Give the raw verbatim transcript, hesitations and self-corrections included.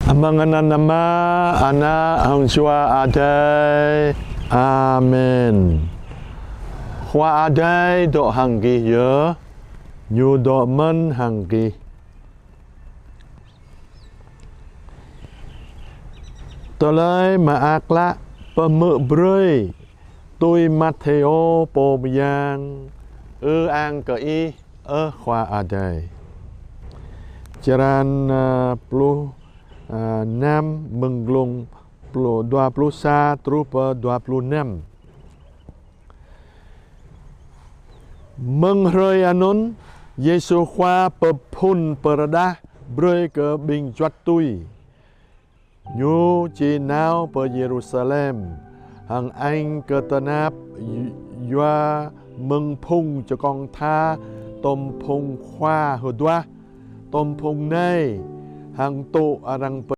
Amăng anăn Ama, Ană hăng Jua Adai. Amen. Khua Adai dŏ hăng gih yơh. Ñu dŏ mơ̆n hăng gih. Tơlơi mơak klă pơhmư̆ brơi tui Mathêô pô mơyang. Ư-ang kơ Ih, ơ Khua Adai. Črăn, ơ, pluh, ơ, năm, mơ̆ng glông pluh, dua pluh sa truh pơ dua pluh năm. Mơ̆ng hrơi anŭn, Yêsu Khua pơphŭn pơrơđah brơi kơ ƀing juăt tui. Ñu či nao pơ Yêrusalem, hăng añ kơ tơnap, yua mơ̆ng phung čơkông tha tôm phung khua hơduah, tôm phung nai, hăng tŭ arăng